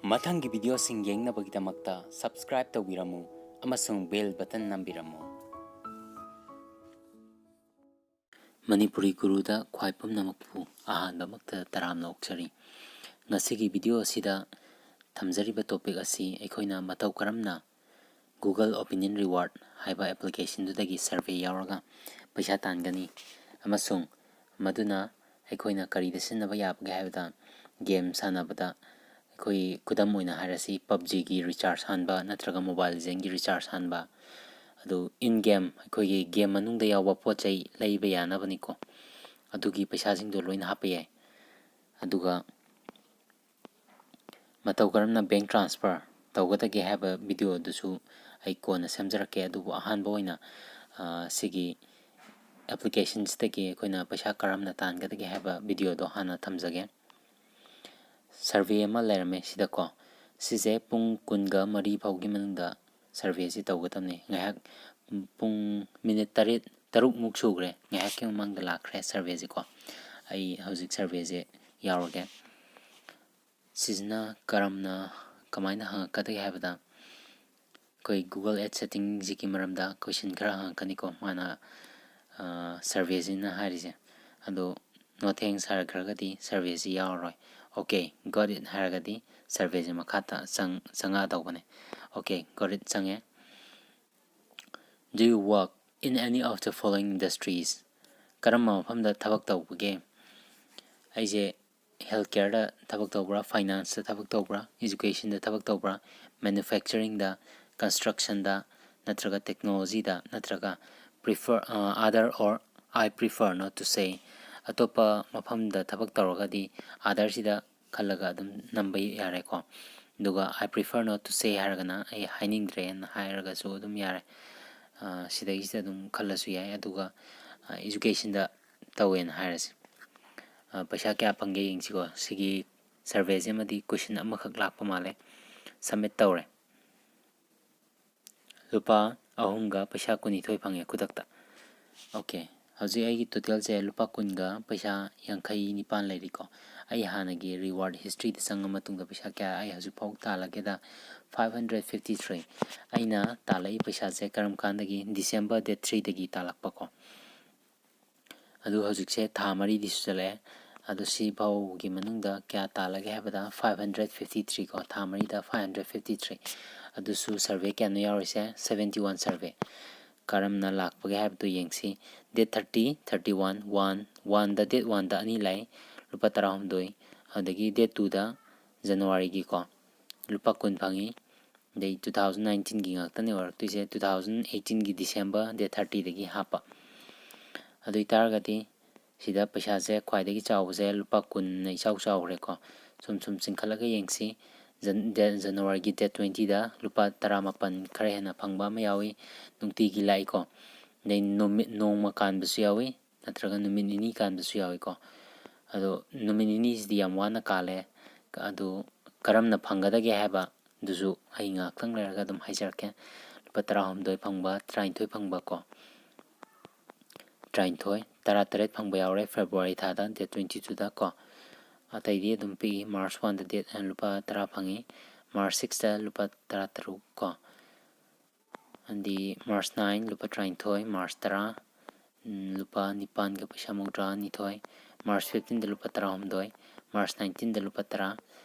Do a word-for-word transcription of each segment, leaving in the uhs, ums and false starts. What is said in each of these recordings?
ꯃꯊꯪꯒꯤ ꯚꯤꯗꯤꯑꯣꯁꯤꯡ ꯌꯦꯡꯅꯕꯒꯤꯗꯃꯛꯇ subscribe ꯇꯧꯕꯤꯔꯝꯃꯨ ꯑꯃꯁꯨꯡ bell button ꯅꯝꯕꯤꯔꯝꯃꯨ꯫ Manipuri ꯒꯨꯔꯨꯗ ꯈ꯭ꯋꯥꯏ ꯄꯨꯝꯅꯃꯛꯄꯨ ꯑꯍꯥꯟꯕꯃꯛꯇ ꯇꯔꯥꯝꯅ ꯑꯣꯛꯆꯔꯤ꯫ ꯉꯁꯤꯒꯤ ꯚꯤꯗꯤꯑꯣ ꯑꯁꯤꯗ ꯊꯝꯖꯔꯤꯕ topic ꯑꯁꯤ ꯑꯩꯈꯣꯏꯅ ꯃꯇꯧ ꯀꯔꯝꯅ Google Opinion Reward ꯍꯥꯏꯕ applicationꯗꯨꯗꯒꯤ survey ꯌꯥꯎꯔꯒ ꯄꯩꯁꯥ ꯇꯥꯟꯒꯅꯤ ꯑꯃꯁꯨꯡ ꯃꯗꯨꯅ ꯑꯩꯈꯣꯏꯅ ꯀꯔꯤꯗ ꯁꯤꯖꯤꯟꯅꯕ ꯌꯥꯕꯒꯦ ꯍꯥꯏꯕꯗ, game ꯁꯥꯟꯅꯕꯗ ꯑꯩꯈꯣꯏ ꯈꯨꯗꯝ ꯑꯣꯏꯅ ꯍꯥꯏꯔꯁꯤ, PUBGꯒꯤ recharge ꯍꯥꯟꯕ ꯅꯠꯇ꯭ꯔꯒ Mobile Legends ꯍꯥꯟꯕ, ꯑꯗꯨ in game ꯑꯩꯈꯣꯏꯒꯤ game ꯃꯅꯨꯡꯗ ꯌꯥꯎꯕ ꯄꯣꯠ ꯆꯩ ꯂꯩꯕ ꯌꯥꯅꯕꯅꯤꯀꯣ, ꯑꯗꯨꯒꯤ ꯄꯩꯁꯥꯁꯤꯡꯗꯣ ꯂꯣꯏꯅ ꯍꯥꯞꯄ ꯌꯥꯏ꯫ ꯑꯗꯨꯒ ꯃꯇꯧ ꯀꯔꯝꯅ bank transfer ꯇꯧꯒꯗꯒꯦ ꯍꯥꯏꯕ ꯚꯤꯗꯤꯑꯣ ꯑꯗꯨꯁꯨ ꯑꯩ ꯀꯣꯟꯅ ꯁꯦꯝꯖꯔꯛꯀꯦ꯫ ꯑꯗꯨꯕꯨ ꯑꯍꯥꯟꯕ ꯑꯣꯏꯅ, ꯑ, ꯁꯤꯒꯤ applicationꯁꯤꯗꯒꯤ ꯑꯩꯈꯣꯏꯅ ꯄꯩꯁꯥ ꯀꯔꯝꯅ ꯇꯥꯟꯒꯗꯒꯦ ꯍꯥꯏꯕ ꯚꯤꯗꯤꯑꯣꯗꯣ ꯍꯥꯟꯅ ꯊꯝꯖꯒꯦ꯫ Survey ꯑꯃ ꯂꯩꯔꯝꯃꯦ ꯁꯤꯗꯀꯣ꯫ ꯁꯤꯁꯦ ꯄꯨꯡ ꯀꯨꯟꯒ ꯃꯔꯤ ꯐꯥꯎꯒꯤ ꯃꯅꯨꯡꯗ surveyꯁꯤ ꯇꯧꯒꯗꯕꯅꯤ꯫ ꯉꯥꯏꯍꯥꯛ, ꯄꯨꯡ minute ꯇꯔꯦꯠ, ꯇꯔꯨꯛꯃꯨꯛ ꯁꯨꯈ꯭ꯔꯦ, ꯉꯥꯏꯍꯥꯛꯀꯤ ꯃꯃꯥꯡꯗ ꯂꯥꯛꯈ꯭ꯔꯦ surveyꯁꯤꯀꯣ꯫ ꯑꯩ ꯍꯧꯖꯤꯛ surveyꯁꯦ ꯌꯥꯎꯔꯒꯦ꯫ ꯁꯤꯁꯤꯅ ꯀꯔꯝꯅ, ꯀꯃꯥꯏꯅ ꯍꯪꯉꯛꯀꯗꯒꯦ ꯍꯥꯏꯕꯗ, ꯑꯩꯈꯣꯏ Google Ads settingꯁꯤꯒꯤ ꯃꯔꯝꯗ question ꯈꯔ ꯍꯪꯉꯛꯀꯅꯤꯀꯣ, ꯃꯥꯅ, ꯑ, surveyꯁꯤꯅ ꯍꯥꯏꯔꯤꯁꯦ꯫ ꯑꯗꯣ "No thanks" ꯍꯥꯏꯔꯛꯈ꯭ꯔꯒꯗꯤ surveyꯁꯤ ꯌꯥꯎꯔꯔꯣꯏ꯫ "Okay, got it" ꯍꯥꯏꯔꯒꯗꯤ surveyꯁꯦ ꯃꯈꯥ ꯇ-, ꯆꯪ-, ꯆꯪꯉꯛꯑꯗꯧꯕꯅꯦ꯫ "Okay, got it" ꯆꯪꯉꯦ꯫ "Do you work in any of the following industries?" ꯀꯔꯝꯕ ꯃꯐꯝꯗ ꯊꯕꯛ ꯇꯧꯕꯒꯦ? ꯑꯩꯁꯦ healthcareꯗ ꯊꯕꯛ ꯇꯧꯕ꯭ꯔꯥ, financeꯇ ꯊꯕꯛ ꯇꯧꯕ꯭ꯔꯥ, educationꯗ ꯊꯕꯛ ꯇꯧꯕ꯭ꯔꯥ, manufacturingꯗ, constructionꯗ, ꯅꯠꯇ꯭ꯔꯒ technologyꯗ, ꯅꯠꯇ꯭ꯔꯒ prefer, ꯑ, other or I prefer not to say꯫ ꯑꯇꯣꯞꯄ ꯃꯐꯝꯗ ꯊꯕꯛ ꯇꯧꯔꯒꯗꯤ otherꯁꯤꯗ ꯈꯜꯂꯒ ꯑꯗꯨꯝ ꯅꯝꯕ ꯌꯥꯔꯦꯀꯣ꯫ ꯑꯗꯨꯒ "I prefer not to say" ꯍꯥꯏꯔꯒꯅ "ꯑꯩ ꯍꯥꯏꯅꯤꯡꯗ꯭ꯔꯦꯅ" ꯍꯥꯏꯔꯒꯁꯨ ꯑꯗꯨꯝ ꯌꯥꯔꯦ꯫ ꯑ, ꯁꯤꯗꯩꯁꯤꯗ ꯑꯗꯨꯝ ꯈꯜꯂꯁꯨ ꯌꯥꯏ꯫ ꯑꯗꯨꯒ, ꯑ, educationꯗ ꯇꯧꯋꯦꯅ ꯍꯥꯏꯔꯁꯤ꯫ ꯑ, ꯄꯩꯁꯥ ꯀꯌꯥ ꯐꯪꯒꯦ ꯌꯦꯡꯁꯤꯀꯣ꯫ ꯁꯤꯒꯤ surveyꯁꯤꯃꯗꯤ question ꯑꯃꯈꯛ ꯂꯥꯛꯄ ꯃꯥꯜꯂꯦ꯫ Submit ꯇꯧꯔꯦ꯫ ꯂꯨꯄꯥ ꯑꯍꯨꯝꯒ ꯄꯩꯁꯥ ꯀꯨꯟꯅꯤꯊꯣꯏ ꯐꯪꯉꯦ ꯈꯨꯗꯛꯇ꯫ Okay, ꯍꯧꯖꯤꯛ ꯑꯩꯒꯤ totalꯁꯦ ꯂꯨꯄꯥ ꯀꯨꯟꯒ ꯄꯩꯁꯥ ꯌꯥꯡꯈꯩ ꯅꯤꯄꯥꯟ ꯂꯩꯔꯤꯀꯣ꯫ ꯑꯩ ꯍꯥꯟꯅꯒꯤ reward historyꯗ ꯆꯪꯉ ꯃꯇꯨꯡꯗ ꯄꯩꯁꯥ ꯀꯌꯥ ꯑꯩ ꯍꯧꯖꯤꯛꯐꯥꯎ ꯇꯥꯜꯂꯒꯦꯗ? Five hundred fifty three꯫ ꯑꯩꯅ ꯇꯥꯜꯂꯛꯏ ꯄꯩꯁꯥꯁꯦ ꯀꯔꯝ ꯀꯥꯟꯗꯒꯤ? December date threeꯗꯒꯤ ꯇꯥꯜꯂꯛꯄꯀꯣ꯫ ꯑꯗꯨ ꯍꯧꯖꯤꯛꯁꯦ ꯊꯥ ꯃꯔꯤꯗꯤ ꯁꯨꯖꯜꯂꯛꯑꯦ꯫ ꯑꯗꯨ ꯁꯤ ꯐꯥꯎꯒꯤ ꯃꯅꯨꯡꯗ ꯀꯌꯥ ꯇꯥꯜꯂꯒꯦ ꯍꯥꯏꯕꯗ five hundred fifty three ꯀꯣ, ꯊꯥ ꯃꯔꯤꯗ five hundred fifty three꯫ ꯑꯗꯨꯁꯨ survey ꯀꯌꯥꯅꯣ ꯌꯥꯎꯔꯤꯁꯦ? Seventy one survey꯫ ꯀꯔꯝꯅ ꯂꯥꯛꯄꯒꯦ ꯍꯥꯏꯕꯗꯨ ꯌꯦꯡꯁꯤ꯫ Date thirty, thirty one, one, oneꯗ, date oneꯗ ꯑꯅꯤ ꯂꯥꯛꯏ, ꯂꯨꯄꯥ ꯇꯔꯥꯍꯨꯝꯗꯣꯏ꯫ ꯑꯗꯒꯤ date twoꯗ, Januaryꯒꯤꯀꯣ, ꯂꯨꯄꯥ ꯀꯨꯟ ꯐꯪꯉꯤ꯫ ꯑꯗꯩ two thousand nineteenꯒꯤ ꯉꯥꯛꯇꯅꯦ ꯑꯣꯏꯔꯛꯇꯣꯏꯁꯦ, two thousand eighteenꯒꯤ December date thirtyꯗꯒꯤ ꯍꯥꯞꯄ꯫ ꯑꯗꯨ ꯑꯣꯏꯇꯥꯔꯒꯗꯤ ꯁꯤꯗ ꯄꯩꯁꯥꯁꯦ ꯈ꯭ꯋꯥꯏꯗꯒꯤ ꯆꯥꯎꯕꯁꯦ ꯂꯨꯄꯥ ꯀꯨꯟꯅ ꯏꯆꯥꯎ ꯆꯥꯎꯈ꯭ꯔꯦꯀꯣ꯫ ꯁꯨꯝ ꯁꯨꯝ ꯆꯤꯡꯈꯠꯂꯒ ꯌꯦꯡꯁꯤ꯫ Jan-, de-, Januaryꯒꯤ date twentyꯗ ꯂꯨꯄꯥ ꯇꯔꯥꯃꯥꯄꯟ ꯈꯔ ꯍꯦꯟꯅ ꯐꯪꯕ ꯑꯃ ꯌꯥꯎꯏ, ꯅꯨꯡꯇꯤꯒꯤ ꯂꯥꯛꯏꯀꯣ꯫ ꯑꯗꯩ ꯅꯨꯃꯤꯠ, ꯅꯣꯡꯃ ꯀꯥꯟꯕꯁꯨ ꯌꯥꯎꯏ, ꯅꯠꯇ꯭ꯔꯒ ꯅꯨꯃꯤꯠ ꯅꯤꯅꯤ ꯀꯥꯟꯕꯁꯨ ꯌꯥꯎꯏꯀꯣ꯫ ꯑꯗꯣ ꯅꯨꯃꯤꯠ ꯅꯤꯅꯤꯁꯤꯗꯤ ꯌꯥꯝ ꯋꯥꯅ ꯀꯥꯜꯂꯦ꯫ ꯑꯗꯨ ꯀꯔꯝꯅ ꯐꯪꯒꯗꯒꯦ ꯍꯥꯏꯕ ꯑꯗꯨꯁꯨ ꯑꯩ ꯉꯥꯏꯍꯥꯛꯇꯪ ꯂꯩꯔꯒ ꯑꯗꯨꯝ ꯍꯥꯏꯖꯔꯛꯀꯦ꯫ ꯂꯨꯄꯥ ꯇꯔꯥꯍꯨꯝꯗꯣꯏ ꯐꯪꯕ, ꯇꯔꯥꯅꯤꯊꯣꯏ ꯐꯪꯕ ꯀꯣ, ꯇꯔꯥꯅꯤꯊꯣꯏ, ꯇꯔꯥꯇꯔꯦꯠ ꯐꯪꯕ ꯌꯥꯎꯔꯦ February ꯊꯥꯗ, date twenty twoꯗ ꯀꯣ꯫ ꯑꯇꯩꯗꯤ ꯑꯗꯨꯝ ꯄꯤꯛꯏ꯫ March oneꯗ date, ꯂꯨꯄꯥ ꯇꯔꯥ ꯐꯪꯉꯤ, March sixꯇ ꯂꯨꯄꯥ ꯇꯔꯥꯇꯔꯨꯛ ꯀꯣ꯫ ꯑꯗꯤ March nine ꯂꯨꯄꯥ ꯇꯔꯥꯅꯤꯊꯣꯏ, March ꯇꯔꯥ, ꯎꯝ, ꯂꯨꯄꯥ ꯅꯤꯄꯥꯟꯒ ꯄꯩꯁꯥ ꯃꯧꯗ꯭ꯔꯥ ꯅꯤꯊꯣꯏ, March fifteenꯗ ꯂꯨꯄꯥ ꯇꯔꯥꯍꯨꯝꯗꯣꯏ, March nineteenꯗ ꯂꯨꯄꯥ ꯇꯔꯥ,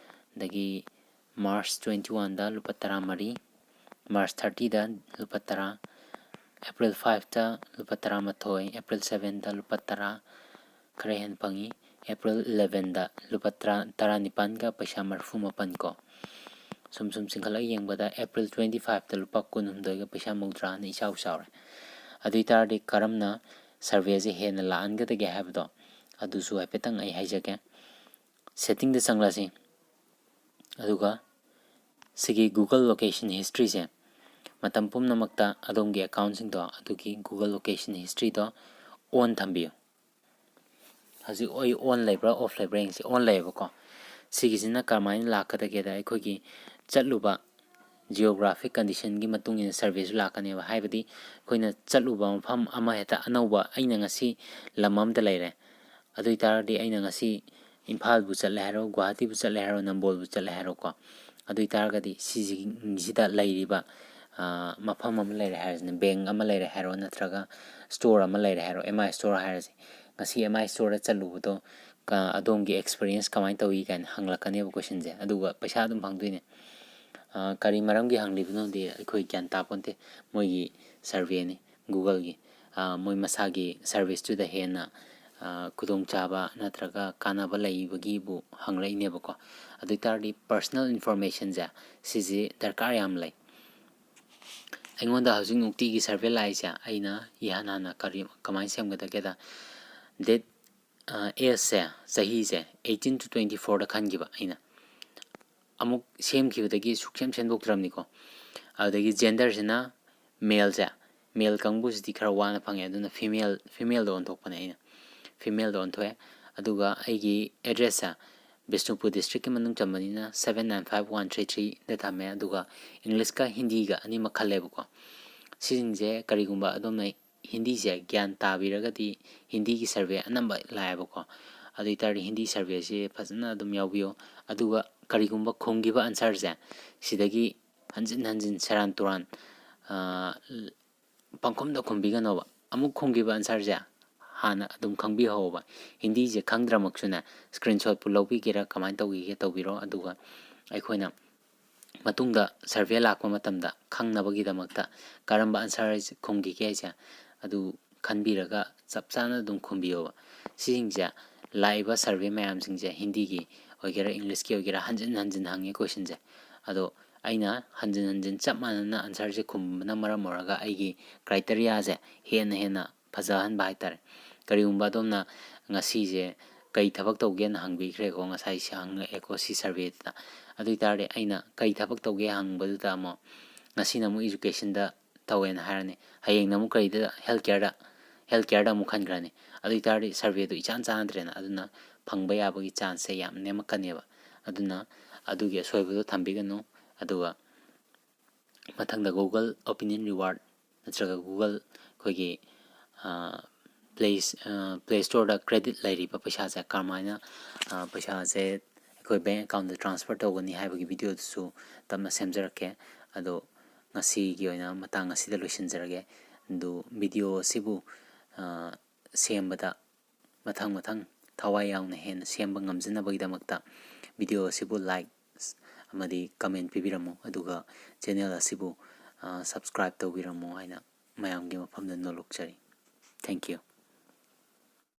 ꯑꯗꯒꯤ March twenty oneꯗ ꯂꯨꯄꯥ ꯇꯔꯥꯃꯔꯤ, March thirtyꯗ ꯂꯨꯄꯥ ꯇꯔꯥ, April fiveꯇ ꯂꯨꯄꯥ ꯇꯔꯥꯃꯥꯊꯣꯏ, April sevenꯗ ꯂꯨꯄꯥ ꯇꯔꯥ, ꯈꯔ ꯍꯦꯟꯅ ꯐꯪꯉꯤ꯫ April elevenꯗ ꯂꯨꯄꯥ ꯇꯔꯥ, ꯇꯔꯥꯅꯤꯄꯥꯟꯒ ꯄꯩꯁꯥ ꯃꯔꯤꯐꯨ ꯃꯥꯄꯟ ꯀꯣ꯫ ꯁꯨꯝ ꯁꯨꯝ ꯆꯤꯡꯈꯠꯂꯒ ꯌꯦꯡꯕꯗ April twenty fiveꯇ ꯂꯨꯄꯥ ꯀꯨꯟꯍꯨꯝꯗꯣꯏꯒ ꯄꯩꯁꯥ ꯃꯧꯗ꯭ꯔꯥꯅ ꯏꯆꯥꯎ ꯆꯥꯎꯔꯦ꯫ ꯑꯗꯨ ꯑꯣꯏ ꯇꯥꯔꯗꯤ ꯀꯔꯝꯅ surveyꯁꯦ ꯍꯦꯟꯅ ꯂꯥꯛꯍꯟꯒꯗꯒꯦ ꯍꯥꯏꯕꯗꯣ ꯑꯗꯨꯁꯨ ꯍꯥꯏꯐꯦꯠꯇꯪ ꯑꯩ ꯍꯥꯏꯖꯒꯦ꯫ Settingꯗ ꯆꯪꯂꯁꯤ꯫ ꯑꯗꯨꯒ ꯁꯤꯒꯤ Google location historyꯁꯦ ꯃꯇꯝ ꯄꯨꯝꯅꯃꯛꯇ ꯑꯗꯣꯝꯒꯤ accountꯁꯤꯡꯗꯣ ꯑꯗꯨꯒꯤ Google location historyꯗꯣ on ꯊꯝꯕꯤꯌꯨ꯫ ꯍꯧꯖꯤꯛ ꯑꯩ on ꯂꯩꯕ꯭ꯔꯥ off ꯂꯩꯕ꯭ꯔꯥ ꯌꯦꯡꯁꯤ꯫ On ꯂꯩꯌꯦꯕꯀꯣ꯫ ꯁꯤꯒꯤꯁꯤꯅ ꯀꯃꯥꯏꯅ ꯂꯥꯛꯀꯗꯒꯦꯗ, ꯑꯩꯈꯣꯏꯒꯤ ꯆꯠꯂꯨꯕ geographic conditionꯒꯤ ꯃꯇꯨꯡ ꯏꯟꯅ surveyꯁꯨ ꯂꯥꯛꯀꯅꯦꯕ꯫ ꯍꯥꯏꯕꯗꯤ ꯑꯩꯈꯣꯏꯅ ꯆꯠꯂꯨꯕ ꯃꯐꯝ ꯑꯃ ꯍꯦꯛꯇ ꯑꯅꯧꯕ, ꯑꯩꯅ ꯉꯁꯤ ꯂꯝ ꯑꯃꯗ ꯂꯩꯔꯦ, ꯑꯗꯨ ꯑꯣꯏ ꯇꯥꯔꯗꯤ ꯑꯩꯅ ꯉꯁꯤ ꯏꯝꯐꯥꯜꯕꯨ ꯆꯠꯂꯦ ꯍꯥꯏꯔꯣ, ꯒꯨꯋꯥꯍꯥꯇꯤꯕꯨ ꯆꯠꯂꯦ ꯍꯥꯏꯔꯣ, ꯅꯝꯕꯣꯜꯕꯨ ꯆꯠꯂꯦ ꯍꯥꯏꯔꯣꯀꯣ, ꯑꯗꯨ ꯑꯣꯏ ꯇꯥꯔꯒꯗꯤ ꯁꯤꯁꯤꯡꯁꯤꯗ ꯂꯩꯔꯤꯕ, ꯑ, ꯃꯐꯝ ꯑꯃ ꯂꯩꯔꯦ ꯍꯥꯏꯔꯁꯤꯅꯦ, ꯕꯦꯡꯛ ꯑꯃ ꯂꯩꯔꯦ ꯍꯥꯏꯔꯣ, ꯅꯠꯇ꯭ꯔꯒ ꯁ꯭ꯇꯣꯔ ꯑꯃ ꯂꯩꯔꯦ ꯍꯥꯏꯔꯣ, ꯑꯦꯝ ꯑꯥꯏ ꯁ꯭ꯇꯣꯔ ꯍꯥꯏꯔꯁꯤ꯫ ꯉꯁꯤ ꯑꯦꯝ ꯑꯥꯏ ꯁ꯭ꯇꯣꯔꯗ ꯆꯠꯂꯨꯕꯗꯣ, ꯀ-, ꯑꯗꯣꯝꯒꯤ ꯑꯦꯛꯁꯄꯤꯔꯤꯌꯦꯟꯁ ꯀꯃꯥꯏꯅ ꯇꯧꯏ ꯀꯥꯏꯅ ꯍꯪꯂꯛꯀꯅꯦꯕ ꯀꯣꯏꯁꯟꯁꯦ, ꯑꯗꯨꯒ ꯄꯩꯁꯥ ꯑꯗꯨꯝ ꯐꯪꯗꯣꯏꯅꯦ꯫ ꯑ, ꯀꯔꯤ ꯃꯔꯝꯒꯤ ꯍꯪꯂꯤꯕꯅꯣꯗꯤ ꯑꯩꯈꯣꯏ ꯒ꯭ꯌꯥꯟ ꯇꯥꯄꯣꯟꯇꯦ, ꯃꯣꯏꯒꯤ ꯁꯔꯚꯦꯅꯤ꯫ ꯒꯨꯒꯜꯒꯤ, ꯑ, ꯃꯣꯏ ꯃꯁꯥꯒꯤ ꯁꯔꯚꯤꯁꯇꯨꯗ ꯍꯦꯟꯅ, ꯑ, ꯈꯨꯗꯣꯡꯆꯥꯕ ꯅꯠꯇ꯭ꯔꯒ ꯀꯥꯟꯅꯕ ꯂꯩꯕꯒꯤꯕꯨ ꯍꯪꯂꯛꯏꯅꯦꯕꯀꯣ꯫ ꯑꯗꯨ ꯑꯣꯏ ꯇꯥꯔꯗꯤ ꯄꯔꯁꯅꯦꯜ ꯏꯟꯐꯣꯔꯃꯦꯁꯟꯁꯦ ꯁꯤꯁꯦ ꯗꯔꯀꯥꯔ ꯌꯥꯝ ꯂꯩ꯫ ꯑꯩꯉꯣꯟꯗ ꯍꯧꯖꯤꯛ ꯅꯨꯡꯇꯤꯒꯤ ꯁꯔꯚꯦ ꯂꯥꯛꯏꯁꯦ ꯑꯩꯅ ꯏꯍꯥꯟ ꯍꯥꯟꯅ ꯀꯔꯤ, ꯀꯃꯥꯏꯅ ꯁꯦꯝꯒꯗꯒꯦꯗ, ꯗꯦꯠ, ꯑ, ꯑꯦꯖꯁꯦ, ꯆꯍꯤꯁꯦ eighteen to twenty fourꯗ ꯈꯟꯈꯤꯕ ꯑꯩꯅ꯫ ꯑꯃꯨꯛ ꯁꯦꯝꯈꯤꯕꯗꯒꯤ ꯁꯨꯛꯁꯦꯝ ꯁꯦꯝꯗꯣꯛꯇ꯭ꯔꯕꯅꯤꯀꯣ꯫ ꯑꯗꯨꯗꯒꯤ ꯖꯦꯟꯗꯔꯁꯤꯅ ꯃꯦꯜꯁꯦ, ꯃꯦꯜ ꯀꯥꯡꯕꯨꯁꯤꯗꯤ ꯈꯔ ꯋꯥꯅ ꯐꯪꯉꯦ, ꯑꯗꯨꯅ ꯐꯤꯃꯦꯜ, ꯐꯤꯃꯦꯜꯗ ꯑꯣꯟꯊꯣꯛꯄꯅꯦ ꯑꯩꯅ꯫ ꯐꯤꯃꯦꯜꯗ ꯑꯣꯟꯊꯣꯛꯑꯦ꯫ ꯑꯗꯨꯒ ꯑꯩꯒꯤ ꯑꯦꯗ꯭ꯔꯦꯁꯁꯦ ꯕꯤꯁꯅꯨꯄꯨꯔ ꯗꯤꯁꯇ꯭ꯔꯤꯛꯀꯤ ꯃꯅꯨꯡ ꯆꯟꯕꯅꯤꯅ seven nine five one three threeꯗ ꯊꯝꯃꯦ꯫ ꯑꯗꯨꯒ ꯏꯪꯂꯤꯁꯀ ꯍꯤꯟꯗꯤꯒ ꯑꯅꯤꯃꯛ ꯈꯜꯂꯦꯕꯀꯣ꯫ ꯁꯤꯁꯤꯡꯁꯦ ꯀꯔꯤꯒꯨꯝꯕ ꯑꯗꯣꯝꯅ ꯍꯤꯟꯗꯤꯁꯦ ꯒ꯭ꯌꯥꯟ ꯇꯥꯕꯤꯔꯒꯗꯤ ꯍꯤꯟꯗꯤꯒꯤ ꯁꯔꯚꯦ ꯑꯅꯝꯕ ꯂꯥꯛꯑꯦꯕꯀꯣ꯫ ꯑꯗꯨ ꯑꯣꯏ ꯇꯥꯔꯗꯤ ꯍꯤꯟꯗꯤ ꯁꯔꯚꯦꯁꯤ ꯐꯖꯅ ꯑꯗꯨꯝ ꯌꯥꯎꯕꯤꯌꯨ꯫ ꯑꯗꯨꯒ ꯀꯔꯤꯒꯨꯝꯕ ꯈꯨꯝꯈꯤꯕ ꯑꯟꯁꯔꯁꯦ ꯁꯤꯗꯒꯤ ꯍꯟꯖꯤꯟ ꯍꯟꯖꯤꯟ ꯁꯦꯔꯥꯟ ꯇꯨꯔꯥꯟ, ꯑ, ꯄꯪꯈꯨꯝꯗ ꯈꯨꯝꯕꯤꯒꯅꯣꯕ꯫ ꯑꯃꯨꯛ ꯈꯨꯝꯈꯤꯕ ꯑꯟꯁꯔꯁꯦ ꯍꯥꯟꯅ ꯑꯗꯨꯝ ꯈꯪꯕꯤꯍꯧꯕ꯫ ꯍꯤꯟꯗꯤꯁꯦ ꯈꯪꯗ꯭ꯔꯃꯛꯁꯨꯅꯦ, ꯁ꯭ꯀ꯭ꯔꯤꯟꯁꯣꯠꯄꯨ ꯂꯧꯕꯤꯒꯦꯔꯥ ꯀꯃꯥꯏꯅ ꯇꯧꯒꯤꯒꯦ ꯇꯧꯕꯤꯔꯣ꯫ ꯑꯗꯨꯒ ꯑꯩꯈꯣꯏꯅ ꯃꯇꯨꯡꯗ ꯁꯔꯚꯦ ꯂꯥꯛꯄ ꯃꯇꯝꯗ ꯈꯪꯅꯕꯒꯤꯗꯃꯛꯇ ꯀꯔꯝꯕ ꯑꯟꯁꯔ ꯈꯨꯝꯈꯤꯒꯦ ꯍꯥꯏꯁꯦ ꯑꯗꯨ ꯈꯟꯕꯤꯔꯒ ꯆꯞ ꯆꯥꯅ ꯑꯗꯨꯝ ꯈꯨꯝꯕꯤꯌꯣꯕ꯫ ꯁꯤꯁꯤꯡꯁꯦ, ꯂꯥꯛꯏꯕ ꯁꯔꯚꯦ ꯃꯌꯥꯝꯁꯤꯡꯁꯦ ꯍꯤꯟꯗꯤꯒꯤ ꯑꯣꯏꯒꯦꯔꯥ ꯏꯪꯂꯤꯁꯀꯤ ꯑꯣꯏꯒꯦꯔꯥ ꯍꯟꯖꯤꯟ ꯍꯟꯖꯤꯟ ꯍꯪꯉꯤ ꯀꯣꯏꯁꯟꯁꯦ꯫ ꯑꯗꯣ ꯑꯩꯅ ꯍꯟꯖꯤꯟ ꯍꯟꯖꯤꯟ ꯆꯞ ꯃꯥꯟꯅꯅ ꯑꯟꯁꯔꯁꯦ ꯈꯨꯝꯕꯅ ꯃꯔꯝ ꯑꯣꯏꯔꯒ ꯑꯩꯒꯤ ꯀ꯭ꯔꯥꯏꯇꯦꯔꯤꯌꯥꯁꯦ ꯍꯦꯟꯅ ꯍꯦꯟꯅ ꯐꯖꯍꯟꯕ ꯍꯥꯏꯇꯥꯔꯦ꯫ ꯀꯔꯤꯒꯨꯝꯕ ꯑꯗꯣꯝꯅ ꯉꯁꯤꯁꯦ ꯀꯩ ꯊꯕꯛ ꯇꯧꯒꯦꯅ ꯍꯪꯕꯤꯈ꯭ꯔꯦꯀꯣ, ꯉꯁꯥꯏꯁꯦ ꯍꯪꯉꯛꯑꯦꯀꯣ ꯁꯤ ꯁꯔꯚꯦꯗꯨꯗ꯫ ꯑꯗꯨ ꯑꯣꯏ ꯇꯥꯔꯗꯤ ꯑꯩꯅ ꯀꯩ ꯊꯕꯛ ꯇꯧꯒꯦ ꯍꯪꯕꯗꯨꯗ ꯑꯃꯨꯛ ꯉꯁꯤꯅ ꯑꯃꯨꯛ ꯏꯖꯨꯀꯦꯁꯟꯗ ꯇꯧꯋꯦꯅ ꯍꯥꯏꯔꯅꯤ, ꯍꯌꯦꯡꯅ ꯑꯃꯨꯛ ꯀꯔꯤꯗ, ꯍꯦꯜꯠ ꯀꯤꯌꯔꯗ, ꯍꯦꯜꯠ ꯀꯤꯌꯔꯗ ꯑꯃꯨꯛ ꯈꯟꯈ꯭ꯔꯅꯤ꯫ ꯑꯗꯨ ꯑꯣꯏ ꯇꯥꯔꯗꯤ ꯁꯔꯚꯦꯗꯨ ꯏꯆꯥꯟ ꯆꯥꯟꯅꯗ꯭ꯔꯦꯅ, ꯑꯗꯨꯅ ꯐꯪꯕ ꯌꯥꯕꯒꯤ ꯆꯥꯟꯁꯁꯦ ꯌꯥꯝ ꯅꯦꯝꯃꯛꯀꯅꯦꯕ꯫ ꯑꯗꯨꯅ ꯑꯗꯨꯒꯤ ꯑꯁꯣꯏꯕꯗꯣ ꯊꯝꯕꯤꯒꯅꯨ꯫ ꯑꯗꯨꯒ ꯃꯊꯪꯗ Google Opinion Reward ꯅꯠꯇ꯭ꯔꯒ Google ꯑꯩꯈꯣꯏꯒꯤ, ꯑ, Play Play Storeꯗ credit ꯂꯩꯔꯤꯕ ꯄꯩꯁꯥꯁꯦ ꯀꯔꯝꯍꯥꯏꯅ, ꯑ, ꯄꯩꯁꯥꯁꯦ ꯑꯩꯈꯣꯏ bank accountꯗ transfer ꯇꯧꯒꯅꯤ ꯍꯥꯏꯕꯒꯤ videoꯗꯨꯁꯨ ꯇꯞꯅ ꯁꯦꯝꯖꯔꯛꯀꯦ꯫ ꯑꯗꯣ ꯉꯁꯤꯒꯤ ꯑꯣꯏꯅ ꯃꯇꯥꯡ ꯑꯁꯤꯗ ꯂꯣꯏꯁꯤꯟꯖꯔꯒꯦ꯫ ꯑꯗꯨ video ꯑꯁꯤꯕꯨ, ꯑ, ꯁꯦꯝꯕꯗ ꯃꯊꯪ ꯃꯊꯪ ꯊꯋꯥꯏ ꯌꯥꯎꯅ ꯍꯦꯟꯅ ꯁꯦꯝꯕ ꯉꯝꯖꯅꯕꯒꯤꯗꯃꯛꯇ video ꯑꯁꯤꯕꯨ like ꯑꯃꯗꯤ comment ꯄꯤꯕꯤꯔꯝꯃꯨ, ꯑꯗꯨꯒ channel ꯑꯁꯤꯕꯨ, ꯑ, subscribe ꯇꯧꯕꯤꯔꯝꯃꯨ ꯍꯥꯏꯅ ꯃꯌꯥꯝꯒꯤ ꯃꯐꯝꯗ ꯅꯣꯜꯂꯨꯛꯆꯔꯤ꯫ Thank you꯫